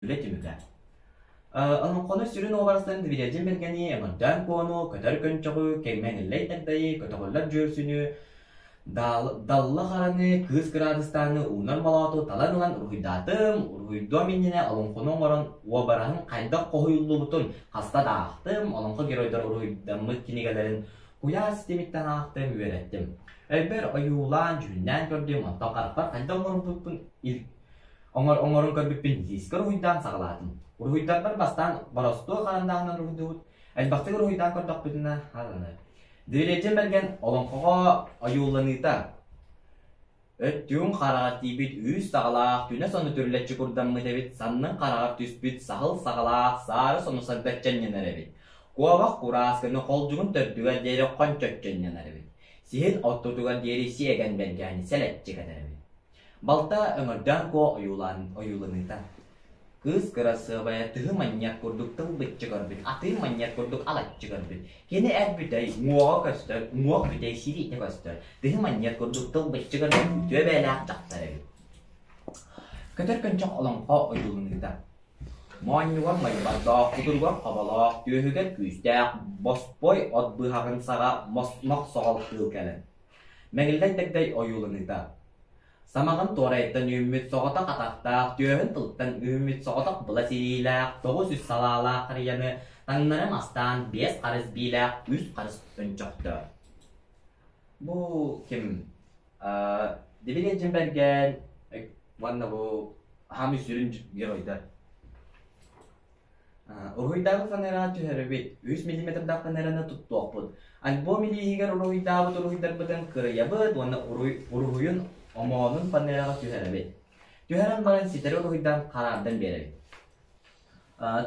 Үлэ түмүгэ. Олоҥхону сүрүн уобарастарын Дмитрий Бэргэни, Өҥөрдөөн Куону, Көтөр Көнчөҕү, Кэҥмэҥиллэй Дагдайы, Көтөҕүллэр Дьүөрсүнү, Далла Хараны, Кыыс Кыраадыстааны, Уунар Молооту талан ылан уруһуйдаатым. Уруһуйдуом иннинэ олоҥхону оҥорон уобараһын хайдах хоһуйуллубутун хаста да аахтым, олоҥхо геройдара уруһуйдаммыт кинигэлэрин куйаар ситимиттэн аахтым, үөрэттим. Өйбөр ойуулаан, дьүһүннээн көрдүм, онтон харахпар хайдах оҥорбуппун Оҥор оҥорон көрбүппүн лиискэ уруһуйдаан саҕалаатым. Уруһуйдарбар бастаан боростуой харандааһынан уруһуйдуубут. Элбэхтик уруһуйдаан көрдөхпүтүнэ, Дмитрий Бэргэн олоҥхоҕо ойууланыыта Өттүгүн хараҕар тиийбит үүс саҕалаах, түнэ сону түрүлэччи курдаммыт эбит, саннын хараҕар түспүт саһыл саҕалаах, саары сону сагдаччанньанар эбит. Куобах курааскыны холдьугун төрдүгэр диэри хончоччонньонор эбит. Сиһин ортотугар диэри сиэгэн бэргэһэни сэлэччи кэтэр эбит. Балта Өҥөрдөөн Куо ойуулаан ойууланыыта. Кыыс кырасыабайа тыһы манньыат курдук тылбыччы көрбүт, атыы манньыат курдук алаччы көрбүт. Кини эр бүтэй, уҥуоҕа көстөр, уҥуох бүтэй сириитэ көстөр, тыһы манньыат курдук тылбыччы көрбүт үтүө бэйэлээх дьахтар эбит. Көтөр көнчөх олоҥхо ойууланыыта. Моонньугар майбардоох, кутуругар хоболоох, түөһүгэр күүстээх, боспой от быһаҕын саҕа мохсоҕол кыыл кэлэн Мэҥиллэн Дэгдэй ойууланыыта Самаҕын туорайыттан үүммүт соҕотох атахтаах, түөһүн тылыттан үүммүт соҕотох былас илиилээх, 900 салаалаах харыйаны таҥнары мастаан биэс харыс биилээх, үс харыс өнчөхтөөх. Бу ким? Дмитрий Дьимбэргэн уонна бу хаамыы сүрүн геройдар. Уруһуйдаабыт фанераҕа түһэрэбит, үс миллиметрдаах фанераны туттуохпут. Альбом илииһигэр уруһуйдаабыт уруһуйдарбытын кырыйабыт уонна уруһуйун омоонун фанераҕа түһэрэбит. Түһэрэн баран ситэри уруһуйдаан хараардан биэрэбит.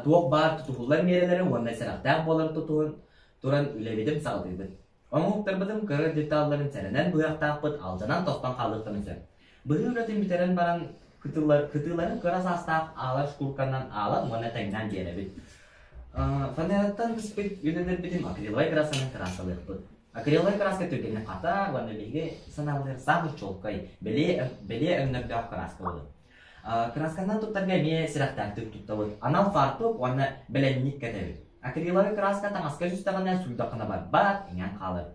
Туох баар тутуһуллар миэрэлэри уонна сэрэхтээх буолары тутуһун туран үлэбитин саҕалыыбыт. Оҥоһуктарбытын кыра деталларын сэрэнэн быһыахтаахпыт, алдьанан тостон хаалыахтарын сөп. Быһыы үлэтин бүтэрэн баран кытыыларын кыра саастаах аалар шкурканан аалан уонна тэҥнээн биэрэбит. Фанераттан быспыт үлэлэрбитин акриловай кыраасканан кырааскалыахпыт. Акриловай кырааска түргэнник хатар уонна биһиги санаабытыгар саамай чуолкай, бэлиэ өҥнөрдөөх кырааска буолар. Кыраасканан туттарга эмиэ сэрэхтээхтик туттабыт. Анал фартук уонна бэлэмник кэтэбит. Акриловай кырааска таҥаска түстэҕинэ сууйдаххына барбат, иҥэн хаалар.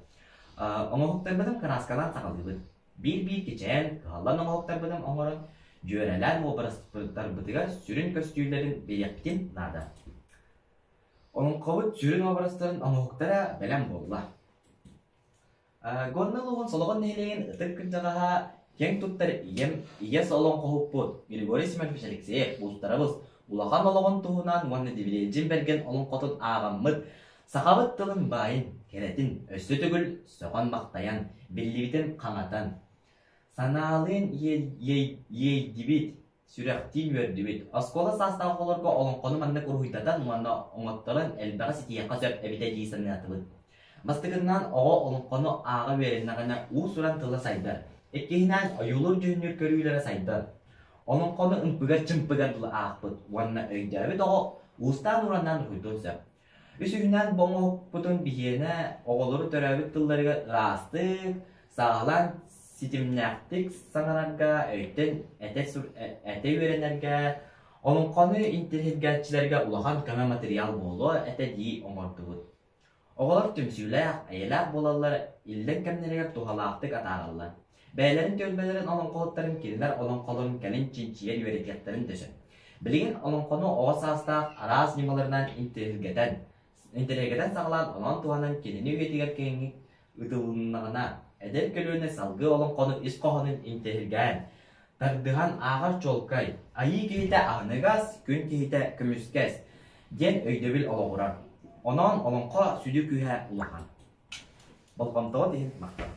Оҥоһуктарбытын кырааскалаан саҕалыыбыт. Биир-биир кичэйэн, кыһаллан оҥоһуктарбытын оҥорон, дьүөрэлээн уобарастарбытыгар сүрүн көстүүлэрин биэриэхпитин наада. Олоҥхобут сүрүн уобарастарын оҥоһуктара бэлэм буолла. Горнай улууһун Солоҕон нэһилиэгин ытык кырдьаҕаһа, киэҥ туттар ийэм, ийэ олоҥхоһуппут Григорий Семенович Алексеев Уустарабыс улахан олоҕун туһунан уонна Дмитрий Бэргэн олоҥхотун ааҕаммыт сахабыт тылын баайын, кэрэтин өссө төгүл сөҕөн-махтайан, биллибитин хаҥатан, санаалыын иэйдибит, Сүрэхтиин үөрдүбүт. Оскуола саастаах оҕолорго олоҥхону маннык уруһуйдатан уонна оҥотторон элбэҕи ситиһиэххэ сөп эбитэ дии санаатыбыт. Бастакыннан оҕо олоҥхону ааҕа үөрэннэҕинэ уус-уран тыла сайдар. Иккиһинэн ойуулуур-дьүһүннүүр көрүүлэрэ сайдар. Олоҥхону ымпыгар-чымпыгар дылы аахпыт уонна өйдөөбүт оҕо уустаан-ураннаан уруһуйдуон сөп. Үсүһүнэн бу оҥоһукпутун биһиэнэ оҕолору төрөөбүт тылларыгар ыраастык, сааһылаан ситимнээхтик саҥарарга, өйтөн этэ, этэ үөрэнэргэ, олоҥхону интэриэһиргээччилэргэ улахан көмө матырыйаал буолуо этэ дии оҥордубут. Оҕолор түмсүүлээх, эйэлээх буолаллар, иллэҥ кэмнэригэр туһалаахтык атаараллар. Бэйэлэрин түөлбэлэрин олоҥхоһуттарын кинилэр олоҥхолорун кэлин чинчийэн үөрэтиэхтэрин да сөп. Билигин олоҥхону оҕо саастаах араас ньымаларынан интэриэһиргэтэн, интэриэһиргэтэн саҕалаан онон туһанан кинини үйэтигэр киэҥник ыытылыннаҕына, эдэр көлүөнэ салгыы олоҥхону ис хоһоонун интэриэһиргээн, тардыһан ааҕар чуолкай, айыы киһитэ аһыныгас, күн киһитэ көмүскэс диэн өйдөбүл олоҕурар. Онон олоҥхо сүдү күүһэ улахан. Болҕомтоҕут иһин махтал.